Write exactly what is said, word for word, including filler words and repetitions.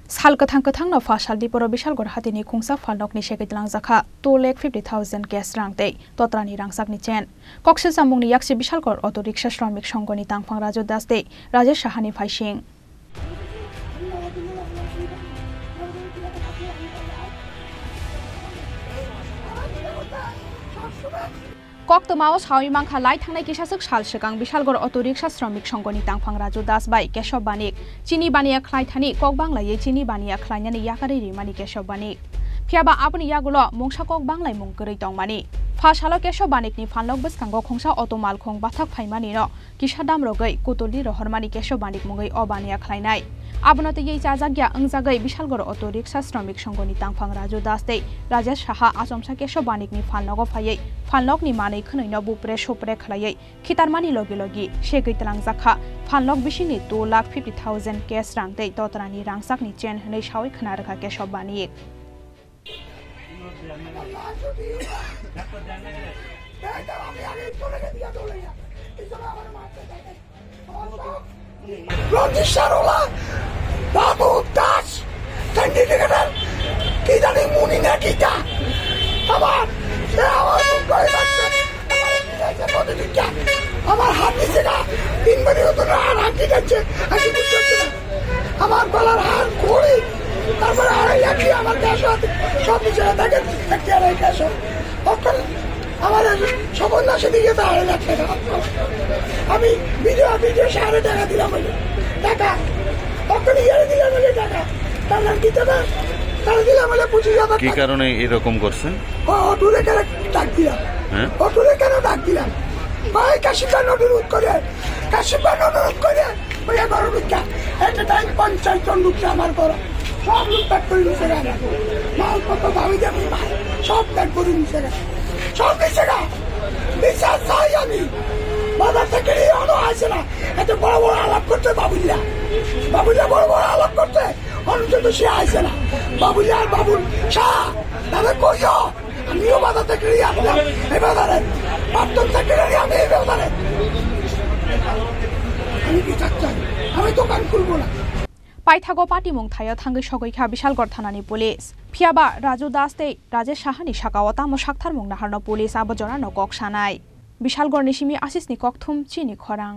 Sal kwthang kwthangno pha salni poro Bishalgarh hatini khungsa phalnokni segwi tlangjak kha two lakh fifty thousand cash rang tei totrani rangchakni chain. Kok swchamungni yaksi Bishalgarh Auto Rickshaw Shramik Songhoni tangphang Raju Das tei Rajesh Sahani phaising. Koktwmao sawi mankha, lai thangnai kisaswk sal swkang Bishalgarh Auto Rickshaw Shramik Songhoni tangphang Raju Das bai Keshob Banik chini baniya khlai thani kok banglaiwi chini baniya khlainani yakarwi rimani Keshob Banik. Phiyaba aboni yagulo mungsa kok banglaimung kwrwi tongmani. Pha salo Keshob Banikni phalnok bwskango khungsa auto malkhung bathak phaimanino kisa dam rogwi kutulni rohormani Keshob Banik mungwi o baniya khlainai. Abono twiwi chajakya wngjagwi Bishalgarh Auto Rickshaw Shramik Songhoni tangphang Raju Das tei Rajesh Saha achomsa Keshob Banikni phalnogo phaiwi phalnokni manwi khwnwino bupre supre khlaiwi khitarmani logi logi segwi tlangjak kha. Phalnok bisingni two lakh fifty thousand cash rang tei totrani rangchakni chain hwnwi sawi khna rwkha Keshob Banik. রজিশারওয়ালা বাবু দাস ক্যান্ডিডেটের কি জানি মুনি না কিতা। আমার এ আমার মুখ করে যাচ্ছে। আমার এই বিদায় যে প্রতিযোগিতা, আমার হাত দিছে না, তিন মিনিট হতো না, আর হাত দিতে হচ্ছে, হাত দিতে হচ্ছে না। আমার গলার হার, ঘড়ি, তারপরে আড়াই লাখ কি আমার ক্যাশ আছে, সব নিচে দেখেন, দেখতে আড়াই ক্যাশ। অক্ষর আমার স্বপন দাসের দিকে তো আড়াই লাখ টাকা। আমি ভিডিও, ভিডিও সাড়ে টাকা দিলাম বলে টাকা, অক্ষর ইয়ারে দিলাম বলে টাকা, তার নাম দিতে পার, তাহলে দিলাম বলে পঁচিশ হাজার কি টাকা। কারণে এরকম করছেন? ও অটুরে কেন ডাক দিলাম? হ্যাঁ? অটুরে কেন ডাক দিলাম? ভাই কাশিমদার অনুরোধ করে, কাশিমদার অনুরোধ করে, ওই এগারো বিঘা, একটা টাইম পঞ্চাশ জন ঢুকছে আমার ঘরে। সব লুটপাট করে নিছে গা। মালপত্র ভাবি যাবে, সব প্যাক করে নিছে গা। সব নিছে গা। বিচার চাই আমি। বাজার থেকে এই অনো আসে না। এত বড় বড় আলাপ করছে বাবুল্লা। বাবুল্লা বড় বড় আলাপ করছে। অনো কিন্তু সে আসে না। বাবুল্লা আর বাবুল শাহ, তাহলে কইও। আমিও বাজার থেকে নিয়ে আসলাম এই বাজারে। প্রাক্তন সেক্রেটারি আমি এই বাজারে। আমি বিচার চাই, আমি দোকান খুলবো না। Paithago patimung thaio thangwi sogwi kha Bishalgarh thanani police. Phiyaba Raju Das tei Rajesh Sahani sakao tamo saktharmung naharno police abo jorano kok sanai. Bishalgarhni simi Asisni kokthum chini khorang.